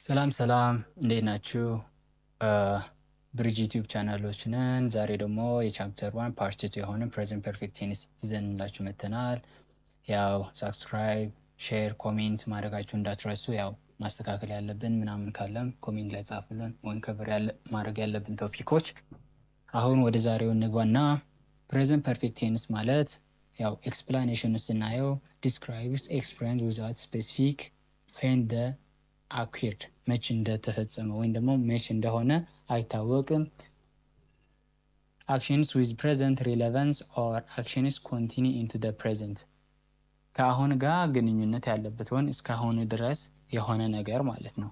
ሰላም ሰላም፣ እንዴት ናችሁ? ብሪጅ ዩቲዩብ ቻናሎች ነን። ዛሬ ደግሞ የ chapter 1 part 2 የሆነ present perfect tense ይዘንላችሁ መጥተናል። ያው subscribe፣ share፣ comment ማድረጋችሁ እንዳትረሱ። ያው ማስተካከል ያለብን ምናምን ካለም comment ላይ ጻፉልን፣ ወይም cover ማድረግ ያለብን topic ኦች። አሁን ወደ ዛሬው እንግባና present perfect tense ማለት ያው explanation ኑ ስናየው describes experience without specific when the occurred፣ መች እንደተፈጸመ ወይም ደግሞ መች እንደሆነ አይታወቅም። Actions with present relevance or actions continue into the present፣ ከአሁን ጋር ግንኙነት ያለበት ወይም እስካሁን ድረስ የሆነ ነገር ማለት ነው።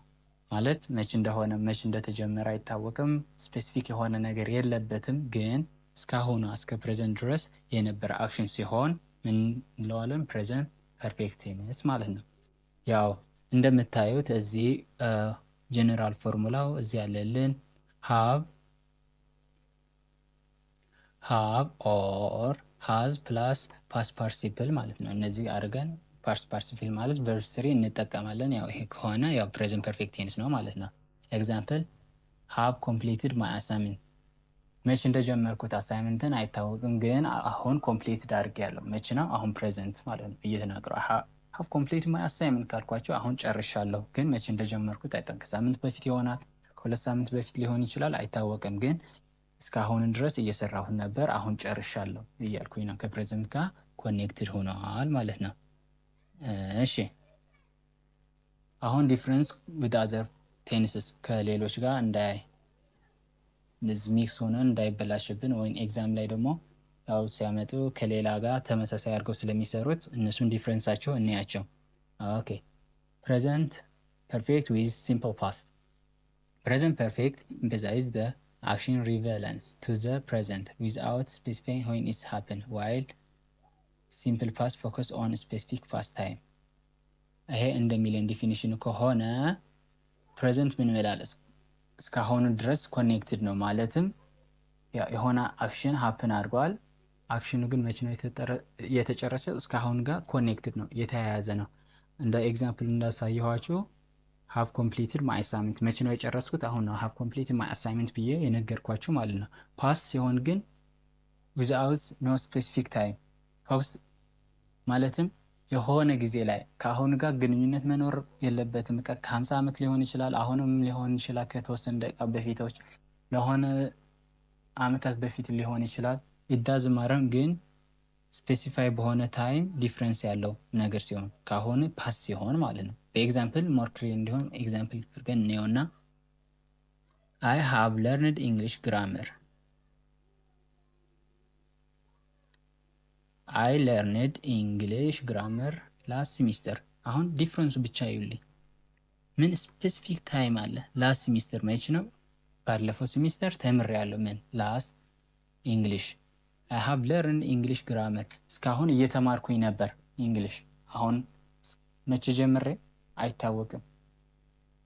ማለት መች እንደሆነ፣ መች እንደተጀመረ አይታወቅም። Specific የሆነ ነገር የለበትም። ግን እስካሁኑ እስከ present ድረስ የነበረ action ሲሆን ምን እንለዋለን? Present perfect tense ማለት ነው። ያው እንደምታዩት እዚህ general formula ው እዚህ ያለልን have or has plus past participle ማለት ነው። እነዚህ አድርገን past participle ማለት verb three እንጠቀማለን። ያው ይሄ ከሆነ ያው present perfect tense ነው ማለት ነው። Example፣ have completed my assignment፣ መች እንደጀመርኩት assignment ን አይታወቅም፣ ግን አሁን completed አድርጌያለሁ። መች ነው? አሁን present ማለት ነው እየተናገረው። Have completed my assignment ካልኳቸው አሁን ጨርሻለሁ፣ ግን መቼ እንደጀመርኩት አይታወቅም። ከሳምንት በፊት ይሆናል፣ ከ2 ሳምንት በፊት ሊሆን ይችላል፣ አይታወቅም። ግን እስካሁን ድረስ እየሰራሁት ነበር፣ አሁን ጨርሻለሁ እያልኩኝ ነው። ከ present ጋር connected ሆነዋል ማለት ነው። እሺ፣ አሁን difference with other tenses፣ ከሌሎች ጋር እንዳይ mix ሆነን እንዳይበላሽብን ወይም exam ላይ ደግሞ ያው ሲያመጡ ከሌላ ጋር ተመሳሳይ አድርገው ስለሚሰሩት እነሱን difference ኣቸው እንያቸው። Okay፣ present perfect with simple past። Present perfect emphasize the action relevance to the present without specifying when it's happen, while simple past focus on specific past time። ይሄ እንደሚለን definition ከሆነ present ምን ይላል? እስካሁኑ ድረስ connected ነው፣ ማለትም የሆነ action happen አድርጓል። Action ኑ ግን መቼ ነው የተጨረሰው? እስካሁን ጋር connected ነው፣ የተያያዘ ነው። እንደ example እንዳሳየኋችሁ have completed my assignment፣ መቼ ነው የጨረስኩት? አሁን ነው have completed my assignment ብዬ የነገርኳችሁ ማለት ነው። Past ሲሆን ግን without no specific time focus፣ ማለትም የሆነ ጊዜ ላይ ከአሁኑ ጋር ግንኙነት መኖር የለበትም። ከ50 ዓመት ሊሆን ይችላል፣ አሁንም ሊሆን ይችላል፣ ከተወሰነ ደቂቃ በፊቶች ለሆነ ዓመታት በፊት ሊሆን ይችላል። It doesn't matter፣ ግን specify በሆነ time difference ያለው ነገር ሲሆን ከአሁኑ past ሲሆን ማለት ነው። በ example more clear እንዲሆን example አድርገን እንየውና I have learned English grammar። I learned English grammar last semester። አሁን difference ኡ ብቻ ይዩልኝ። ምን specific time አለ? Last semester መች ነው? ባለፈው ሴሚስተር ተምሬያለሁ። ምን last English። I have learned English grammar፣ እስካሁን እየተማርኩኝ ነበር English። አሁን መቼ ጀምሬ አይታወቅም፣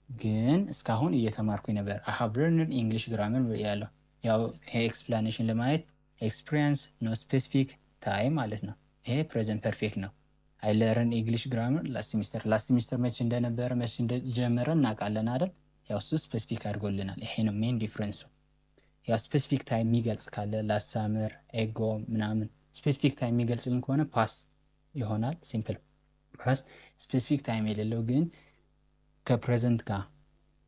ግን እስካሁን እየተማርኩኝ ነበር። I have learned English grammar ያለው ያው ይሄ explanation ለማየት experience no specific time ማለት ነው። ይሄ present perfect ነው። I learn English grammar last semester። Last semester መቼ እንደነበረ፣ መቼ እንደጀመረ እናውቃለን አይደል? ያው እሱ specific አድርጎልናል። ይሄ ነው main difference ኡ። ያው specific time የሚገልጽ ካለ last summer፣ ago ምናምን specific time የሚገልጽልን ከሆነ past ይሆናል፣ simple past። Specific time የሌለው ግን ከ present ጋር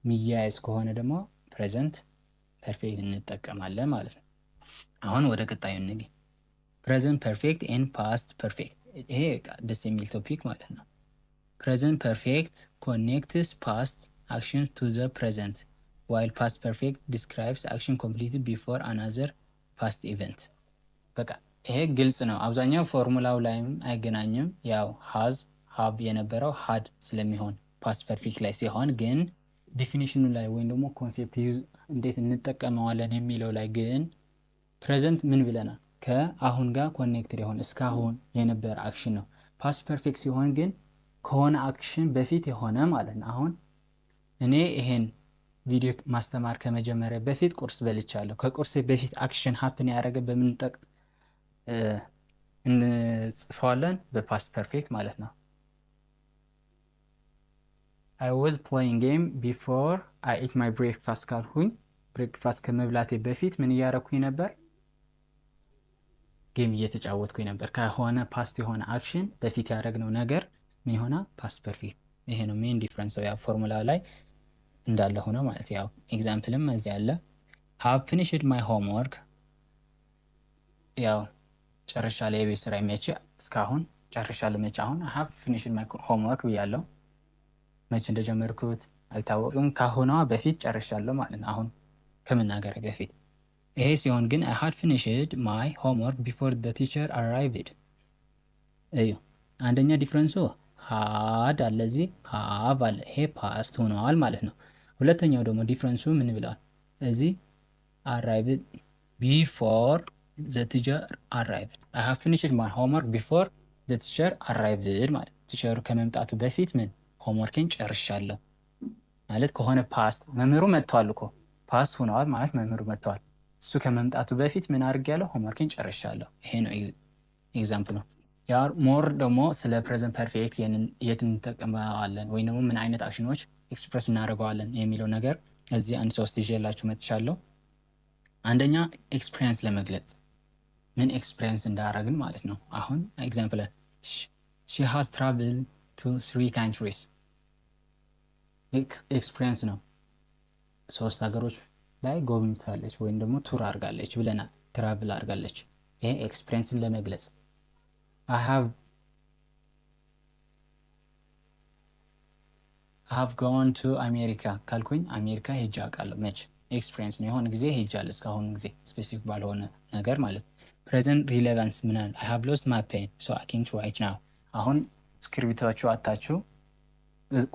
የሚያያዝ ከሆነ ደግሞ present perfect እንጠቀማለን ማለት ነው። አሁን ወደ ቀጣዩ እንግባ። Present perfect and past perfect። ይሄ ደስ የሚል topic ማለት ነው። Present perfect connects past action to the present, while past perfect describes action completed before another past event። በቃ ይሄ ግልጽ ነው። አብዛኛው ፎርሙላው ላይም አይገናኝም። ያው has have የነበረው had ስለሚሆን past perfect ላይ ሲሆን፣ ግን definition ኑ ላይ ወይም ደግሞ concept use እንዴት እንጠቀመዋለን የሚለው ላይ ግን present ምን ብለናል? ከአሁን ጋር connected የሆነ እስካሁን የነበረ action ነው። Past perfect ሲሆን ግን ከሆነ action በፊት የሆነ ማለት ነው። አሁን እኔ ይሄን ቪዲዮ ማስተማር ከመጀመሬ በፊት ቁርስ በልቻለሁ። ከቁርስ በፊት action happen ያደረገ በምን ጠቅ እንጽፈዋለን? በ past perfect ማለት ነው። I was playing game before I ate my breakfast ካልኩኝ breakfast ከመብላቴ በፊት ምን እያረኩኝ ነበር? Game እየተጫወትኩኝ ነበር። ከሆነ past የሆነ action በፊት ያደረግነው ነገር ምን ይሆናል? Past perfect። ይሄ ነው main difference። ያው ፎርሙላ ላይ እንዳለ ሆነ ማለት ያው example ም እዚህ አለ። Have finished my homework፣ ያው ጨርሻለሁ የቤት ስራ፣ መቼ እስካሁን ጨርሻለሁ። መቼ አሁን have finished my homework ብያለሁ። መቼ እንደጀመርኩት አይታወቅም። ካሁኗ በፊት ጨርሻለሁ ማለት ነው። አሁን ከመናገር በፊት። ይሄ ሲሆን ግን I had finished my homework before the teacher arrived። እዩ፣ አንደኛ difference ኡ had አለ፣ እዚህ have አለ። ይሄ past ሆነዋል ማለት ነው። ሁለተኛው ደግሞ difference ኡ ምን ብለዋል? እዚህ arrived፣ before the teacher arrived። I have finished my homework before the teacher arrived ማለት teacher ኡ ከመምጣቱ በፊት ምን homework ኤን ጨርሻለሁ ማለት ከሆነ past መምህሩ መጥተዋል እኮ፣ past ሆነዋል ማለት መምህሩ መጥተዋል። እሱ ከመምጣቱ በፊት ምን አድርጌያለሁ? Homework ኤን ጨርሻለሁ። ይሄ ነው example ነው። ያ more ደግሞ ስለ present perfect የት እንጠቀመዋለን ወይም ደግሞ ምን አይነት action ኖች express እናደርገዋለን የሚለው ነገር እዚህ አንድ ሶስት ይዤላችሁ መጥቻለሁ። አንደኛ experience ለመግለጽ፣ ምን experience እንዳደረግን ማለት ነው። አሁን example፣ she has travel to three countries፣ experience ነው። ሶስት ሀገሮች ላይ ጎብኝታለች ወይም ደግሞ tour አድርጋለች ብለናል። Travel አድርጋለች። ይሄ experience ን ለመግለጽ። I have gone to America ካልኩኝ አሜሪካ ሄጄ አውቃለሁ። መች experience ነው። የሆነ ጊዜ ሄጃለሁ። እስካሁን ጊዜ specific ባልሆነ ነገር ማለት ነው። Present relevance ምናል አይ ሃቭ ሎስት ማይ ፔን ሶ አይ ካንት ራይት ናው። አሁን እስክሪብታችሁ አታችሁ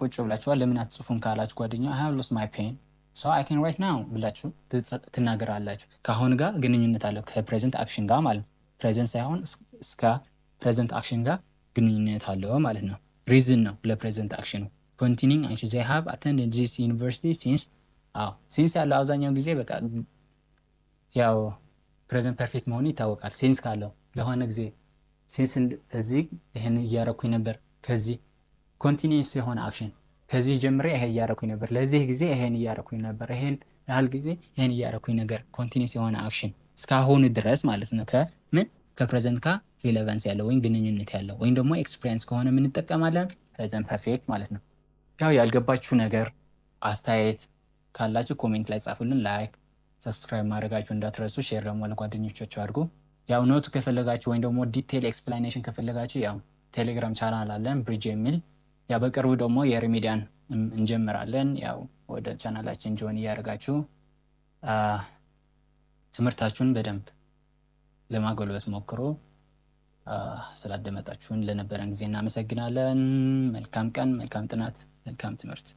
ቁጭ ብላችኋል። ለምን አትጽፉም ካላችሁ ጓደኛ "I have lost my pen, so I can write now" ብላችሁ ትናገራላችሁ። ከአሁን ጋር ግንኙነት አለው፣ ከ present action ጋር ማለት ነው። Present ሳይሆን እስከ present action ጋር ግንኙነት አለው ማለት ነው። Reason ነው ለ present action ኑ። Continuing action፣ they have attended this university since። አዎ፣ since ያለው አብዛኛው ጊዜ በቃ ያው present perfect መሆኑ ይታወቃል። Since ካለው ለሆነ ጊዜ since እዚህ ይህን እያረኩኝ ነበር፣ ከዚህ continuous የሆነ action ከዚህ ጀምሬ ይሄ እያረኩኝ ነበር፣ ለዚህ ጊዜ ይሄን እያረኩኝ ነበር፣ ይሄን ያህል ጊዜ ይሄን እያረኩኝ ነገር፣ continuous የሆነ action እስካሁን ድረስ ማለት ነው። ከምን ከ present ጋር relevance ያለው ወይም ግንኙነት ያለው ወይም ደግሞ experience ከሆነ የምንጠቀማለን present perfect ማለት ነው። ያው ያልገባችሁ ነገር አስተያየት ካላችሁ comment ላይ ጻፉልን። Like፣ subscribe ማድረጋችሁ እንዳትረሱ። Share ደግሞ ለጓደኞቻችሁ አድርጉ። ያው note ኡ ከፈለጋችሁ ወይም ደግሞ detail explanation ከፈለጋችሁ ያው ቴሌግራም ቻናል አለን Bridge የሚል። ያው በቅርቡ ደግሞ የ remedial እንጀምራለን። ያው ወደ channel ኣችን join እያደረጋችሁ ትምህርታችሁን በደንብ ለማጎልበት ሞክሩ። ስላደመጣችሁን ለነበረን ጊዜ እናመሰግናለን። መልካም ቀን፣ መልካም ጥናት፣ መልካም ትምህርት።